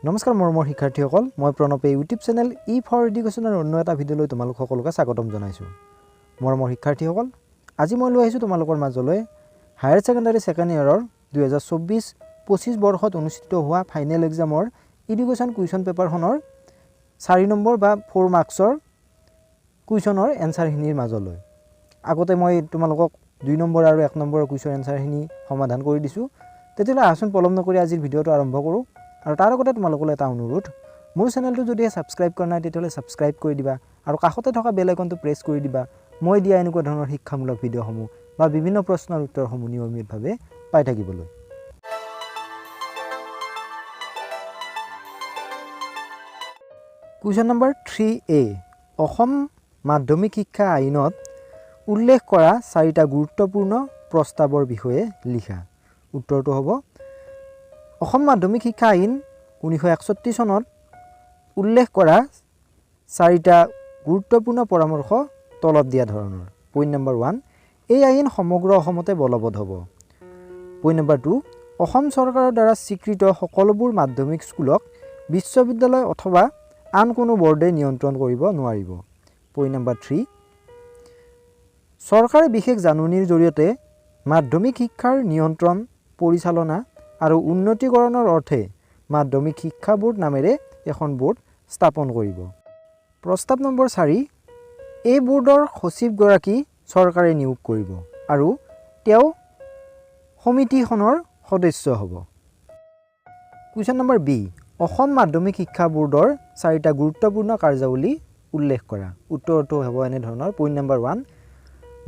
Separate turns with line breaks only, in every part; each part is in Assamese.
নমস্কাৰ মৰমৰ শিক্ষাৰ্থীসকল, মই প্ৰণৱে ইউটিউব চেনেল ই ফৰ এডুকেশ্যনৰ অন্য এটা ভিডিঅ'লৈ তোমালোক সকলোকে স্বাগতম জনাইছোঁ। মৰমৰ শিক্ষাৰ্থীসকল, আজি মই লৈ আহিছোঁ তোমালোকৰ মাজলৈ হায়াৰ ছেকেণ্ডাৰী ছেকেণ্ড ইয়েৰৰ 2024-25 বৰ্ষত অনুষ্ঠিত হোৱা ফাইনেল এক্সামৰ এডুকেশ্যন কুৱেশ্যন পেপাৰখনৰ 4 নম্বৰ বা 4 মাৰ্কছৰ কুৱেশ্যনৰ এনচাৰখিনিৰ মাজলৈ। আগতে মই তোমালোকক 2 নম্বৰ আৰু 1 নম্বৰৰ কুৱেশ্যন এনচাৰখিনি সমাধান কৰি দিছোঁ। তেতিয়াহ'লে আহচোন পলম নকৰি আজিৰ ভিডিঅ'টো আৰম্ভ কৰোঁ। আৰু তাৰ আগতে তোমালোকলৈ এটা অনুৰোধ, মোৰ চেনেলটো যদিহে ছাবস্ক্ৰাইব কৰা নাই তেতিয়াহ'লে ছাবস্ক্ৰাইব কৰি দিবা আৰু কাষতে থকা বেল আইকনটো প্ৰেছ কৰি দিবা, মই দিয়া এনেকুৱা ধৰণৰ শিক্ষামূলক ভিডিঅ'সমূহ বা বিভিন্ন প্ৰশ্নৰ উত্তৰসমূহ নিয়মিতভাৱে পাই থাকিবলৈ। কুৱেশ্যন নম্বৰ 3A, Assam মাধ্যমিক শিক্ষা আইনত উল্লেখ কৰা চাৰিটা গুৰুত্বপূৰ্ণ প্ৰস্তাৱৰ বিষয়ে লিখা। উত্তৰটো হ'ব, অসম মাধ্যমিক শিক্ষা আইন 1961 চনত উল্লেখ কৰা চাৰিটা গুৰুত্বপূৰ্ণ পৰামৰ্শ তলত দিয়া ধৰণৰ। পইণ্ট নম্বৰ 1, এই আইন সমগ্ৰ অসমতে বলবৎ হ'ব। পইণ্ট নম্বৰ 2, অসম চৰকাৰৰ দ্বাৰা স্বীকৃত সকলোবোৰ মাধ্যমিক স্কুলক বিশ্ববিদ্যালয় অথবা আন কোনো বৰ্ডে নিয়ন্ত্ৰণ কৰিব নোৱাৰিব। পইণ্ট নম্বৰ 3, চৰকাৰে বিশেষ জাননীৰ জৰিয়তে মাধ্যমিক শিক্ষাৰ নিয়ন্ত্ৰণ, পৰিচালনা আৰু উন্নতিকৰণৰ অৰ্থে মাধ্যমিক শিক্ষা বোৰ্ড নামেৰে এখন বোৰ্ড স্থাপন কৰিব। প্ৰস্তাৱ নম্বৰ 4, এই বোৰ্ডৰ সচিবগৰাকী চৰকাৰে নিয়োগ কৰিব আৰু তেওঁ সমিতিখনৰ সদস্য হ'ব। কুৱেশ্যন নম্বৰ বি, অসম মাধ্যমিক শিক্ষা বোৰ্ডৰ চাৰিটা গুৰুত্বপূৰ্ণ কাৰ্যাৱলী উল্লেখ কৰা। উত্তৰটো হ'ব এনেধৰণৰ। পইণ্ট নম্বৰ 1,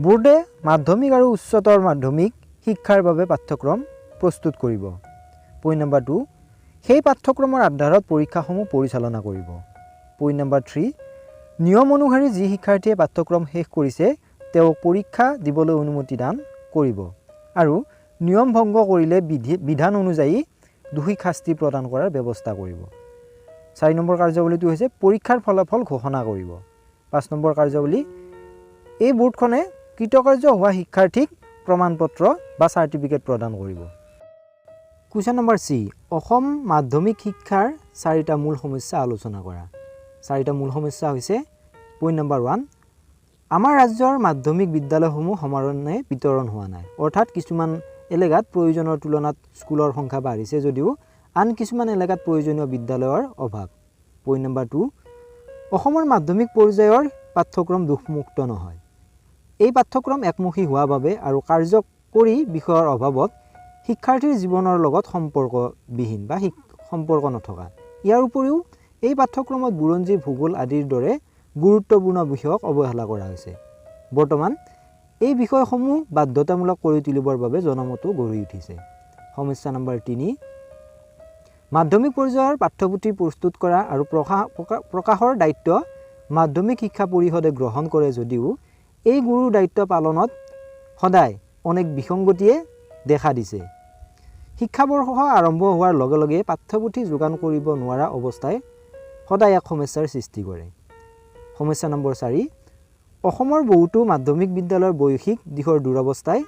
বোৰ্ডে মাধ্যমিক আৰু উচ্চতৰ মাধ্যমিক শিক্ষাৰ বাবে পাঠ্যক্ৰম প্ৰস্তুত কৰিব। পইণ্ট নম্বৰ 2, সেই পাঠ্যক্ৰমৰ আধাৰত পৰীক্ষাসমূহ পৰিচালনা কৰিব। পইণ্ট নম্বৰ 3, নিয়ম অনুসৰি যি শিক্ষাৰ্থীয়ে পাঠ্যক্ৰম শেষ কৰিছে তেওঁক পৰীক্ষা দিবলৈ অনুমতি দান কৰিব আৰু নিয়ম ভংগ কৰিলে বিধান অনুযায়ী দোষীক শাস্তি প্ৰদান কৰাৰ ব্যৱস্থা কৰিব। 4 নম্বৰ কাৰ্যাৱলীটো হৈছে পৰীক্ষাৰ ফলাফল ঘোষণা কৰিব। 5 নম্বৰ কাৰ্যাৱলী, এই বোৰ্ডখনে কৃতকাৰ্য হোৱা শিক্ষাৰ্থীক প্ৰমাণপত্ৰ বা চাৰ্টিফিকেট প্ৰদান কৰিব। কুৱেশ্যন নম্বৰ চি, অসম মাধ্যমিক শিক্ষাৰ চাৰিটা মূল সমস্যা আলোচনা কৰা। চাৰিটা মূল সমস্যা হৈছে, পইণ্ট নম্বৰ 1, আমাৰ ৰাজ্যৰ মাধ্যমিক বিদ্যালয়সমূহ সমানে বিতৰণ হোৱা নাই, অৰ্থাৎ কিছুমান এলেকাত প্ৰয়োজনৰ তুলনাত স্কুলৰ সংখ্যা বাঢ়িছে যদিও আন কিছুমান এলেকাত প্ৰয়োজনীয় বিদ্যালয়ৰ অভাৱ। পইণ্ট নম্বৰ 2, অসমৰ মাধ্যমিক পৰ্যায়ৰ পাঠ্যক্ৰম দোষমুক্ত নহয়। এই পাঠ্যক্ৰম একমুখী হোৱা বাবে আৰু কাৰ্যকৰী বিষয়ৰ অভাৱত শিক্ষাৰ্থীৰ জীৱনৰ লগত সম্পৰ্কবিহীন বা সম্পৰ্ক নথকা। ইয়াৰ উপৰিও এই পাঠ্যক্ৰমত বুৰঞ্জী, ভূগোল আদিৰ দৰে গুৰুত্বপূৰ্ণ বিষয়ক অৱহেলা কৰা হৈছে। বৰ্তমান এই বিষয়সমূহ বাধ্যতামূলক কৰি তুলিবৰ বাবে জনমতো গঢ়ি উঠিছে। সমস্যা নম্বৰ 3, মাধ্যমিক পৰ্যায়ৰ পাঠ্যপুথি প্ৰস্তুত কৰা আৰু প্ৰকাশৰ দায়িত্ব মাধ্যমিক শিক্ষা পৰিষদে গ্ৰহণ কৰে যদিও এই গুৰু দায়িত্ব পালনত সদায় অনেক বিসংগতিয়ে দেখা দিছে। শিক্ষাবৰ্ষ আৰম্ভ হোৱাৰ লগে লগে পাঠ্যপুথি যোগান কৰিব নোৱাৰা অৱস্থাই সদায় এক সমস্যাৰ সৃষ্টি কৰে। সমস্যা নম্বৰ 4, অসমৰ বহুতো মাধ্যমিক বিদ্যালয়ৰ বৈষয়িক দিশৰ দুৰৱস্থাই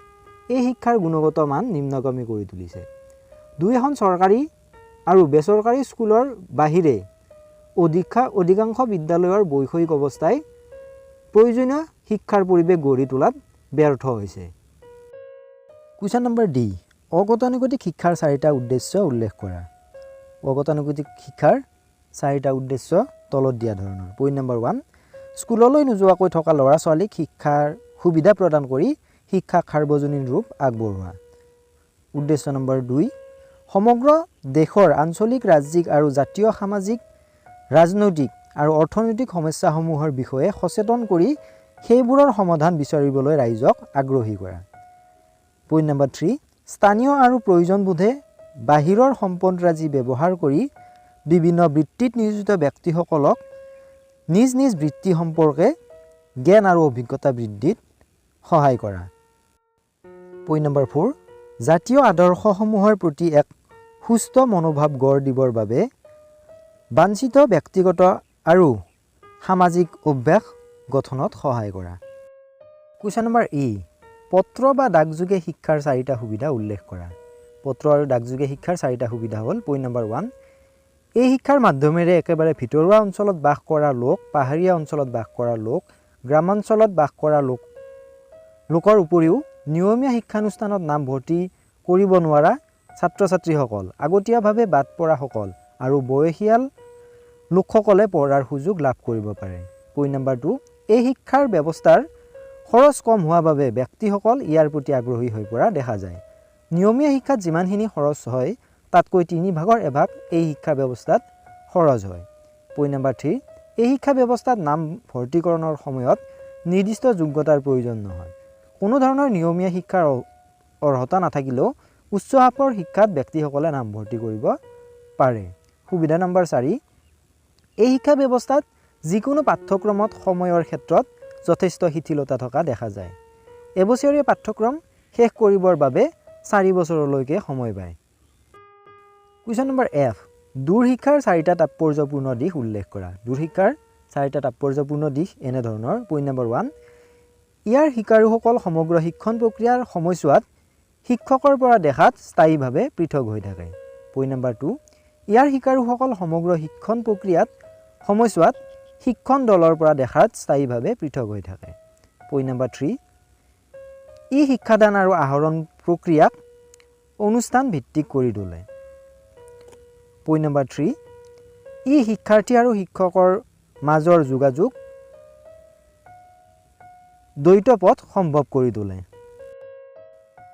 এই শিক্ষাৰ গুণগত মান নিম্নগামী কৰি তুলিছে। দুই এখন চৰকাৰী আৰু বেচৰকাৰী স্কুলৰ বাহিৰে অধিকাংশ বিদ্যালয়ৰ বৈষয়িক অৱস্থাই প্ৰয়োজনীয় শিক্ষাৰ পৰিৱেশ গঢ়ি তোলাত ব্যৰ্থ হৈছে। কুৱেশ্যন নম্বৰ ডি, অগতানুগতিক শিক্ষাৰ চাৰিটা উদ্দেশ্য উল্লেখ কৰা। অগতানুগতিক শিক্ষাৰ চাৰিটা উদ্দেশ্য তলত দিয়া ধৰণৰ। পইণ্ট নম্বৰ 1, স্কুললৈ নোযোৱাকৈ থকা ল'ৰা ছোৱালীক শিক্ষাৰ সুবিধা প্ৰদান কৰি শিক্ষাক সাৰ্বজনীন ৰূপ আগবঢ়োৱা। উদ্দেশ্য নম্বৰ 2, সমগ্ৰ দেশৰ আঞ্চলিক, ৰাজ্যিক আৰু জাতীয় সামাজিক, ৰাজনৈতিক আৰু অৰ্থনৈতিক সমস্যাসমূহৰ বিষয়ে সচেতন কৰি সেইবোৰৰ সমাধান বিচাৰিবলৈ ৰাইজক আগ্ৰহী কৰা। পইণ্ট নম্বৰ 3, স্থানীয় আৰু প্ৰয়োজনবোধে বাহিৰৰ সম্পদৰাজি ব্যৱহাৰ কৰি বিভিন্ন বৃত্তিত নিয়োজিত ব্যক্তিসকলক নিজ নিজ বৃত্তি সম্পৰ্কে জ্ঞান আৰু অভিজ্ঞতা বৃদ্ধিত সহায় কৰা। পইণ্ট নম্বৰ 4, জাতীয় আদৰ্শসমূহৰ প্ৰতি এক সুস্থ মনোভাৱ গঢ় দিবৰ বাবে বাঞ্ছিত ব্যক্তিগত আৰু সামাজিক অভ্যাস গঠনত সহায় কৰা। কুৱেশ্যন নম্বৰ ই, পত্ৰ বা ডাকযোগে শিক্ষাৰ চাৰিটা সুবিধা উল্লেখ কৰা। পত্ৰ আৰু ডাকযোগে শিক্ষাৰ চাৰিটা সুবিধা হ'ল, পইণ্ট নম্বৰ 1, এই শিক্ষাৰ মাধ্যমেৰে একেবাৰে ভিতৰুৱা অঞ্চলত বাস কৰা লোক, পাহাৰীয়া অঞ্চলত বাস কৰা লোক, গ্ৰামাঞ্চলত বাস কৰা লোকৰ উপৰিও নিয়মীয়া শিক্ষানুষ্ঠানত নামভৰ্তি কৰিব নোৱাৰা ছাত্ৰ ছাত্ৰীসকল, আগতীয়াভাৱে বাদ পৰাসকল আৰু বয়সীয়াল লোকসকলে পঢ়াৰ সুযোগ লাভ কৰিব পাৰে। পইণ্ট নম্বৰ 2, এই শিক্ষাৰ ব্যৱস্থাৰ খৰচ কম হোৱা বাবে ব্যক্তিসকল ইয়াৰ প্ৰতি আগ্ৰহী হৈ পৰা দেখা যায়। নিয়মীয়া শিক্ষাত যিমানখিনি খৰচ হয় তাতকৈ 3 ভাগৰ এভাগ এই শিক্ষা ব্যৱস্থাত খৰচ হয়। পইণ্ট নম্বৰ 3, এই শিক্ষা ব্যৱস্থাত নাম ভৰ্তিকৰণৰ সময়ত নিৰ্দিষ্ট যোগ্যতাৰ প্ৰয়োজন নহয়। কোনো ধৰণৰ নিয়মীয়া শিক্ষাৰ অৰ্হতা নাথাকিলেও উচ্চ খাপৰ শিক্ষাত ব্যক্তিসকলে নামভৰ্তি কৰিব পাৰে। সুবিধা নম্বৰ 4, এই শিক্ষা ব্যৱস্থাত যিকোনো পাঠ্যক্ৰমত সময়ৰ ক্ষেত্ৰত যথেষ্ট শিথিলতা থকা দেখা যায়। এবছৰীয়া পাঠ্যক্ৰম শেষ কৰিবৰ বাবে 4 বছৰলৈকে সময় পায়। কুৱেশ্যন নম্বৰ এফ, দূৰ শিক্ষাৰ 4টা তাৎপৰ্যপূৰ্ণ দিশ উল্লেখ কৰা। দূৰ শিক্ষাৰ 4টা তাৎপৰ্যপূৰ্ণ দিশ এনেধৰণৰ। পইণ্ট নম্বৰ 1, ইয়াৰ শিকাৰুসকল সমগ্ৰ শিক্ষণ প্ৰক্ৰিয়াৰ সময়ছোৱাত শিক্ষকৰ পৰা দেখাত স্থায়ীভাৱে পৃথক হৈ থাকে। পইণ্ট নম্বৰ 2, ইয়াৰ শিকাৰুসকল সমগ্ৰ শিক্ষণ প্ৰক্ৰিয়াত সময়ছোৱাত শিক্ষণ দলৰ পৰা দেখাত স্থায়ীভাৱে পৃথক হৈ থাকে। পইণ্ট নম্বৰ 3, ই শিক্ষাদান আৰু আহৰণ প্ৰক্ৰিয়াক অনুষ্ঠান ভিত্তিক কৰি তোলে। পইণ্ট নম্বৰ 3, ই শিক্ষাৰ্থী আৰু শিক্ষকৰ মাজৰ যোগাযোগ দ্বৈত পথ সম্ভৱ কৰি তোলে।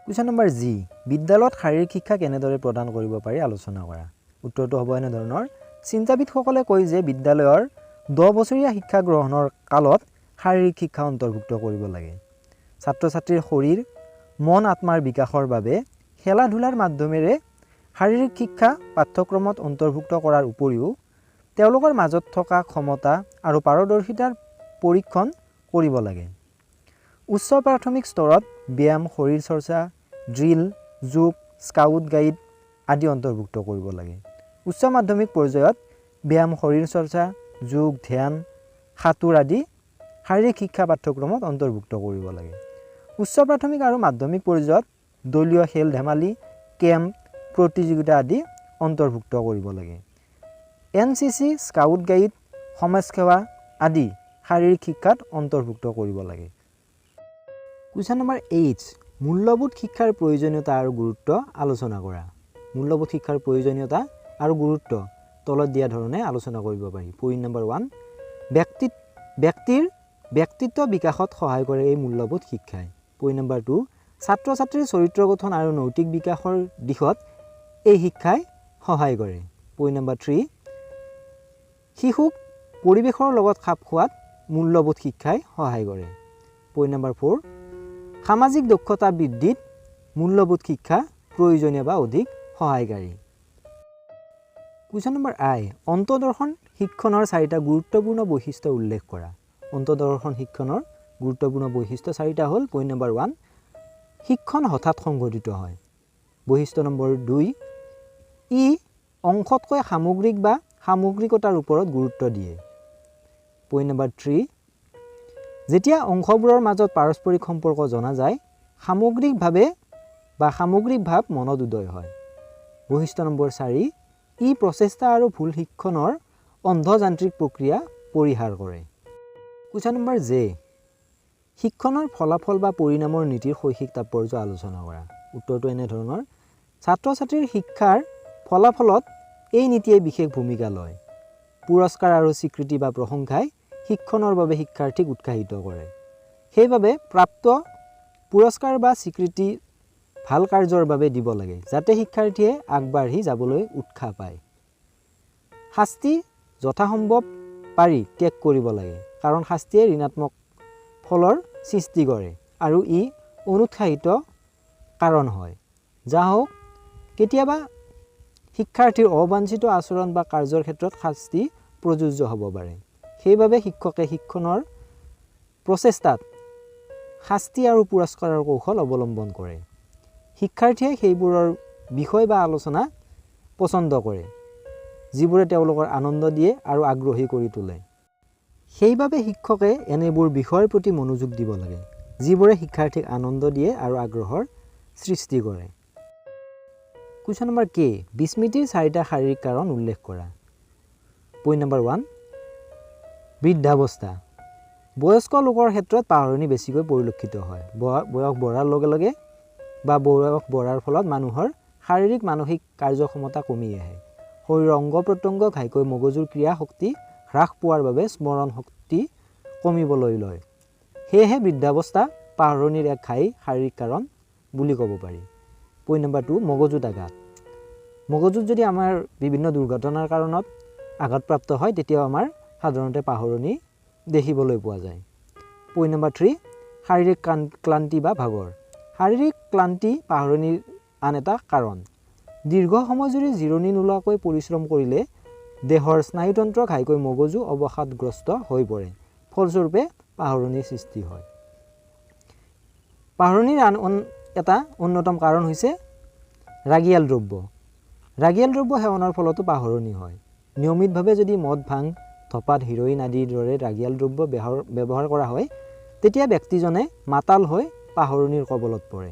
কুৱেশ্যন নম্বৰ জি, বিদ্যালয়ত শাৰীৰিক শিক্ষা কেনেদৰে প্ৰদান কৰিব পাৰি আলোচনা কৰা। উত্তৰটো হ'ব এনেধৰণৰ। চিন্তাবিদসকলে কয় যে বিদ্যালয়ৰ 10 বছৰীয়া শিক্ষা গ্ৰহণৰ কালত শাৰীৰিক শিক্ষা অন্তৰ্ভুক্ত কৰিব লাগে। ছাত্ৰ ছাত্ৰীৰ শৰীৰ, মন, আত্মাৰ বিকাশৰ বাবে খেলা ধূলাৰ মাধ্যমেৰে শাৰীৰিক শিক্ষা পাঠ্যক্ৰমত অন্তৰ্ভুক্ত কৰাৰ উপৰিও তেওঁলোকৰ মাজত থকা ক্ষমতা আৰু পাৰদৰ্শিতাৰ পৰীক্ষণ কৰিব লাগে। উচ্চ প্ৰাথমিক স্তৰত ব্যায়াম, শৰীৰ চৰ্চা, ড্ৰিল, যোগ, স্কাউট গাইড আদি অন্তৰ্ভুক্ত কৰিব লাগে। উচ্চ মাধ্যমিক পৰ্যায়ত ব্যায়াম, শৰীৰ চৰ্চা, যোগ, ধ্যান, সাঁতোৰ আদি শাৰীৰিক শিক্ষা পাঠ্যক্ৰমত অন্তৰ্ভুক্ত কৰিব লাগে। উচ্চ প্ৰাথমিক আৰু মাধ্যমিক পৰ্যায়ত দলীয় খেল ধেমালি, কেম্প, প্ৰতিযোগিতা আদি অন্তৰ্ভুক্ত কৰিব লাগে। NCC, scout guide, সমাজসেৱা আদি শাৰীৰিক শিক্ষাত অন্তৰ্ভুক্ত কৰিব লাগে। কুৱেশ্যন নম্বৰ এইচ, মূল্যবোধ শিক্ষাৰ প্ৰয়োজনীয়তা আৰু গুৰুত্ব আলোচনা কৰা। মূল্যবোধ শিক্ষাৰ প্ৰয়োজনীয়তা আৰু গুৰুত্ব তলত দিয়া ধৰণে আলোচনা কৰিব পাৰি। পইণ্ট নম্বৰ 1, ব্যক্তিৰ ব্যক্তিত্ব বিকাশত সহায় কৰে এই মূল্যবোধ শিক্ষাই। পইণ্ট নম্বৰ 2, ছাত্ৰ ছাত্ৰীৰ চৰিত্ৰ গঠন আৰু নৈতিক বিকাশৰ দিশত এই শিক্ষাই সহায় কৰে। পইণ্ট নম্বৰ 3, শিশুক পৰিৱেশৰ লগত খাপ খোৱাত মূল্যবোধ শিক্ষাই সহায় কৰে। পইণ্ট নম্বৰ 4, সামাজিক দক্ষতা বৃদ্ধিত মূল্যবোধ শিক্ষা প্ৰয়োজনীয় বা অধিক সহায়কাৰী। কুৱেশ্যন নম্বৰ আই, অন্তদৰ্শন শিক্ষণৰ 4টা গুৰুত্বপূৰ্ণ বৈশিষ্ট্য উল্লেখ কৰা। অন্তদৰ্শন শিক্ষণৰ গুৰুত্বপূৰ্ণ বৈশিষ্ট্য 4টা হ'ল, পইণ্ট নম্বৰ 1, শিক্ষণ হঠাৎ সংঘটিত হয়। বৈশিষ্ট্য নম্বৰ 2, ই অংশতকৈ সামগ্ৰিক বা সামগ্ৰিকতাৰ ওপৰত গুৰুত্ব দিয়ে। পইণ্ট নম্বৰ 3, যেতিয়া অংশবোৰৰ মাজত পাৰস্পৰিক সম্পৰ্ক জনা যায়, সামগ্ৰিকভাৱে বা সামগ্ৰিক ভাৱ মনত উদয় হয়। বৈশিষ্ট্য নম্বৰ 4, ই প্ৰচেষ্টা আৰু ভুল শিক্ষণৰ অন্ধযান্ত্ৰিক প্ৰক্ৰিয়া পৰিহাৰ কৰে। কুৱেশ্যন নম্বৰ জে, শিক্ষণৰ ফলাফল বা পৰিণামৰ নীতিৰ শৈক্ষিক তাৎপৰ্য আলোচনা কৰা। উত্তৰটো এনেধৰণৰ, ছাত্ৰ ছাত্ৰীৰ শিক্ষাৰ ফলাফলত এই নীতিয়ে বিশেষ ভূমিকা লয়। পুৰস্কাৰ আৰু স্বীকৃতি বা প্ৰশংসাই শিক্ষণৰ বাবে শিক্ষাৰ্থীক উৎসাহিত কৰে। সেইবাবে প্ৰাপ্ত পুৰস্কাৰ বা স্বীকৃতি ভাল কাৰ্যৰ বাবে দিব লাগে, যাতে শিক্ষাৰ্থীয়ে আগবাঢ়ি যাবলৈ উৎসাহ পায়। শাস্তি যথাসম্ভৱ পাৰি ত্যাগ কৰিব লাগে, কাৰণ শাস্তিয়ে ঋণাত্মক ফলৰ সৃষ্টি কৰে আৰু ই অনুৎসাহিত কাৰণ হয়। যা হওক, কেতিয়াবা শিক্ষাৰ্থীৰ অবাঞ্ছিত আচৰণ বা কাৰ্যৰ ক্ষেত্ৰত শাস্তি প্ৰযোজ্য হ'ব পাৰে। সেইবাবে শিক্ষকে শিক্ষণৰ প্ৰচেষ্টাত শাস্তি আৰু পুৰস্কাৰৰ কৌশল অৱলম্বন কৰে। শিক্ষাৰ্থীয়ে সেইবোৰৰ বিষয় বা আলোচনা পচন্দ কৰে, যিবোৰে তেওঁলোকৰ আনন্দ দিয়ে আৰু আগ্ৰহী কৰি তোলে। সেইবাবে শিক্ষকে এনেবোৰ বিষয়ৰ প্ৰতি মনোযোগ দিব লাগে, যিবোৰে শিক্ষাৰ্থীক আনন্দ দিয়ে আৰু আগ্ৰহৰ সৃষ্টি কৰে। কুৱেশ্যন নম্বৰ কে, বিস্মৃতিৰ 4টা শাৰীৰিক কাৰণ উল্লেখ কৰা। Point number 1, বৃদ্ধাৱস্থা। বয়স্ক লোকৰ ক্ষেত্ৰত পাহৰণি বেছিকৈ পৰিলক্ষিত হয়। বয়স বঢ়াৰ লগে লগে বা বয়স বঢ়াৰ ফলত মানুহৰ শাৰীৰিক মানসিক কাৰ্যক্ষমতা কমি আহে। শৰীৰৰ অংগ প্ৰত্যংগ ঘাইকৈ মগজুৰ ক্ৰিয়া শক্তি হ্ৰাস পোৱাৰ বাবে স্মৰণ শক্তি কমিবলৈ লয়। সেয়েহে বৃদ্ধাৱস্থা পাহৰণিৰ এক ঘাই শাৰীৰিক কাৰণ বুলি ক'ব পাৰি। পইণ্ট নম্বৰ 2, মগজুত আঘাত। মগজুত যদি আমাৰ বিভিন্ন দুৰ্ঘটনাৰ কাৰণত আঘাতপ্ৰাপ্ত হয়, তেতিয়াও আমাৰ সাধাৰণতে পাহৰণি দেখিবলৈ পোৱা যায়। পইণ্ট নম্বৰ 3, শাৰীৰিক ক্লান্তি বা ভাগৰ। শাৰীৰিক ক্লান্তি পাহৰণিৰ আন এটা কাৰণ। দীৰ্ঘ সময় জুৰি জিৰণি নোলোৱাকৈ পৰিশ্ৰম কৰিলে দেহৰ স্নায়ুতন্ত্ৰ ঘাইকৈ মগজু অৱসাদগ্ৰস্ত হৈ পৰে। ফলস্বৰূপে পাহৰণিৰ সৃষ্টি হয়। পাহৰণিৰ আন এটা অন্যতম কাৰণ হৈছে ৰাগিয়াল দ্ৰব্য। ৰাগিয়াল দ্ৰব্য সেৱনৰ ফলতো পাহৰণি হয়। নিয়মিতভাৱে যদি মদ, ভাং, ধপাত, হিৰ'ইন আদিৰ দৰে ৰাগিয়াল দ্ৰব্য ব্যৱহাৰ কৰা হয়, তেতিয়া ব্যক্তিজনে মাতাল হৈ পাহৰণিৰ কবলত পৰে।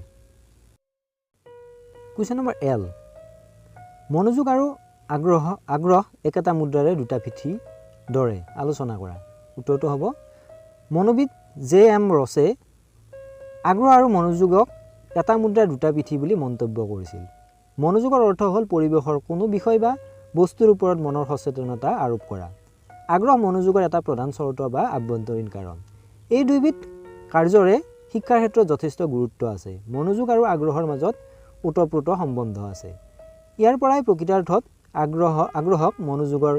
কুৱেশ্যন নম্বৰ এল, মনোযোগ আৰু আগ্ৰহ একেটা মুদ্ৰাৰে দুটা পিঠি দৰে, আলোচনা কৰা। উত্তৰটো হ'ব মনোবিদ জে এম ৰছে আগ্ৰহ আৰু মনোযোগক এটা মুদ্ৰাৰ দুটা পিঠি বুলি মন্তব্য কৰিছিল। মনোযোগৰ অৰ্থ হ'ল পৰিৱেশৰ কোনো বিষয় বা বস্তুৰ ওপৰত মনৰ সচেতনতা আৰোপ কৰা। আগ্ৰহ মনোযোগৰ এটা প্ৰধান চৰ্ত বা আভ্যন্তৰীণ কাৰণ। এই দুইবিধ কাৰ্যৰে শিক্ষাৰ ক্ষেত্ৰত যথেষ্ট গুৰুত্ব আছে। মনোযোগ আৰু আগ্ৰহৰ মাজত ওতঃপ্ৰোত সম্বন্ধ আছে। ইয়াৰ পৰাই প্ৰকৃতাৰ্থত আগ্ৰহক মনোযোগৰ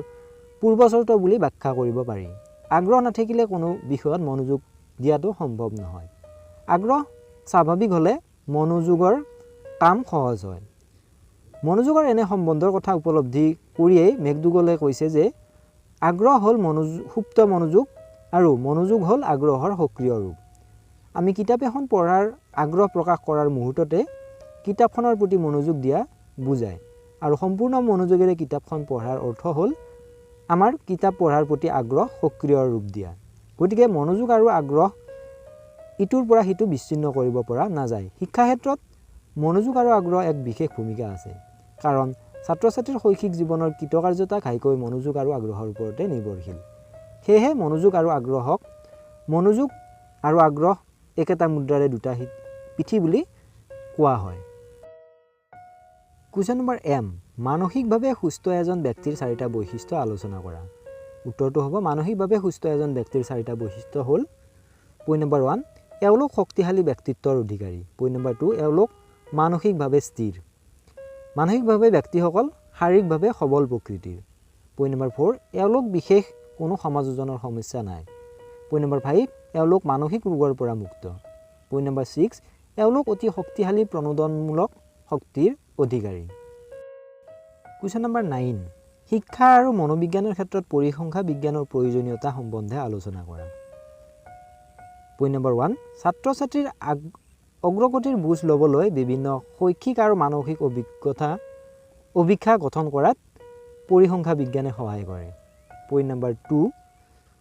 পূৰ্বচৰ্ত বুলি ব্যাখ্যা কৰিব পাৰি। আগ্ৰহ নাথাকিলে কোনো বিষয়ত মনোযোগ দিয়াটো সম্ভৱ নহয়। আগ্ৰহ স্বাভাৱিক হ'লে মনোযোগৰ কাম সহজ হয়। মনোযোগৰ এনে সম্বন্ধৰ কথা উপলব্ধি কৰিয়েই মেকডুগলে কৈছে যে আগ্ৰহ হ'ল সুপ্ত মনোযোগ আৰু মনোযোগ হ'ল আগ্ৰহৰ সক্ৰিয় ৰূপ। আমি কিতাপ এখন পঢ়াৰ আগ্ৰহ প্ৰকাশ কৰাৰ মুহূৰ্ততে কিতাপখনৰ প্ৰতি মনোযোগ দিয়া বুজায় আৰু সম্পূৰ্ণ মনোযোগেৰে কিতাপখন পঢ়াৰ অৰ্থ হ'ল আমাৰ কিতাপ পঢ়াৰ প্ৰতি আগ্ৰহ সক্ৰিয় ৰূপ দিয়া। গতিকে মনোযোগ আৰু আগ্ৰহ ইটোৰ পৰা সিটো বিচ্ছিন্ন কৰিব পৰা নাযায়। শিক্ষা ক্ষেত্ৰত মনোযোগ আৰু আগ্ৰহ এক বিশেষ ভূমিকা আছে, কাৰণ ছাত্ৰ ছাত্ৰীৰ শৈক্ষিক জীৱনৰ কৃতকাৰ্যতা ঘাইকৈ মনোযোগ আৰু আগ্ৰহৰ ওপৰতে নিৰ্ভৰশীল। সেয়েহে মনোযোগ আৰু আগ্ৰহ একেটা মুদ্ৰাৰে দুটা পিঠি বুলি কোৱা হয়। কুৱেশ্যন নম্বৰ এম, মানসিকভাৱে সুস্থ এজন ব্যক্তিৰ চাৰিটা বৈশিষ্ট্য আলোচনা কৰা। উত্তৰটো হ'ব মানসিকভাৱে সুস্থ এজন ব্যক্তিৰ চাৰিটা বৈশিষ্ট্য হ'ল পইণ্ট নম্বৰ 1, এওঁলোক শক্তিশালী ব্যক্তিত্বৰ অধিকাৰী। পইণ্ট নম্বৰ 2, এওঁলোক মানসিকভাৱে স্থিৰ। মানসিকভাৱে ব্যক্তিসকল শাৰীৰিকভাৱে সবল প্ৰকৃতিৰ। পইণ্ট নম্বৰ 4, এওঁলোক বিশেষ কোনো সমাযোজনৰ সমস্যা নাই। পইণ্ট নম্বৰ 5, এওঁলোক মানসিক ৰোগৰ পৰা মুক্ত। পইণ্ট নম্বৰ 6, এওঁলোক অতি শক্তিশালী প্ৰণোদনমূলক শক্তিৰ অধিকাৰী। কুৱেশ্যন নম্বৰ 9, শিক্ষা আৰু মনোবিজ্ঞানৰ ক্ষেত্ৰত পৰিসংখ্যা বিজ্ঞানৰ প্ৰয়োজনীয়তা সম্বন্ধে আলোচনা কৰা। পইণ্ট নম্বৰ 1, ছাত্ৰ ছাত্ৰীৰ অগ্ৰগতিৰ বুজ ল'বলৈ বিভিন্ন শৈক্ষিক আৰু মানসিক অভিজ্ঞতা গঠন কৰাত পৰিসংখ্যা বিজ্ঞানে সহায় কৰে। পইণ্ট নম্বৰ 2,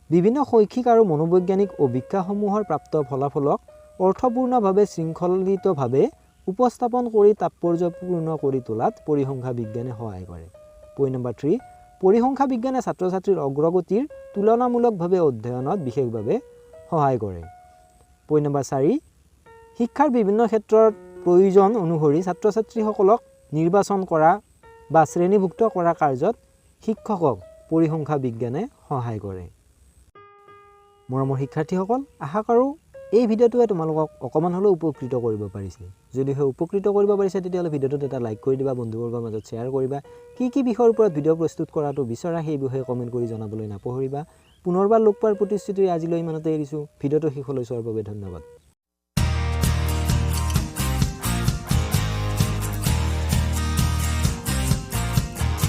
বিভিন্ন শৈক্ষিক আৰু মনোবৈজ্ঞানিক অভিজ্ঞতাসমূহৰ প্ৰাপ্ত ফলাফলক অৰ্থপূৰ্ণভাৱে শৃংখলিতভাৱে উপস্থাপন কৰি তাৎপৰ্যপূৰ্ণ কৰি তোলাত পৰিসংখ্যা বিজ্ঞানে সহায় কৰে। পইণ্ট নম্বৰ 3, পৰিসংখ্যা বিজ্ঞানে ছাত্ৰ ছাত্ৰীৰ অগ্ৰগতিৰ তুলনামূলকভাৱে অধ্যয়নত বিশেষভাৱে সহায় কৰে। পইণ্ট নম্বৰ 4, শিক্ষাৰ বিভিন্ন ক্ষেত্ৰত প্ৰয়োজন অনুসৰি ছাত্ৰ ছাত্ৰীসকলক নিৰ্বাচন কৰা বা শ্ৰেণীভুক্ত কৰা কাৰ্যত শিক্ষকক পৰিসংখ্যা বিজ্ঞানে সহায় কৰে। মৰমৰ শিক্ষাৰ্থীসকল, আশা কৰোঁ এই ভিডিঅ'টোৱে তোমালোকক অকণমান হ'লেও উপকৃত কৰিব পাৰিছে। যদি সেই উপকৃত কৰিব পাৰিছে তেতিয়াহ'লে ভিডিঅ'টোত এটা লাইক কৰি দিবা, বন্ধুবৰ্গৰ মাজত শ্বেয়াৰ কৰিবা। কি কি বিষয়ৰ ওপৰত ভিডিঅ' প্ৰস্তুত কৰাটো বিচৰা সেই বিষয়ে কমেণ্ট কৰি জনাবলৈ নাপাহৰিবা। পুনৰবাৰ লগ পোৱাৰ প্ৰতিশ্ৰুতিৰে আজিলৈ ইমানতে এৰিছোঁ। ভিডিঅ'টো শেষলৈ চোৱাৰ বাবে ধন্যবাদ।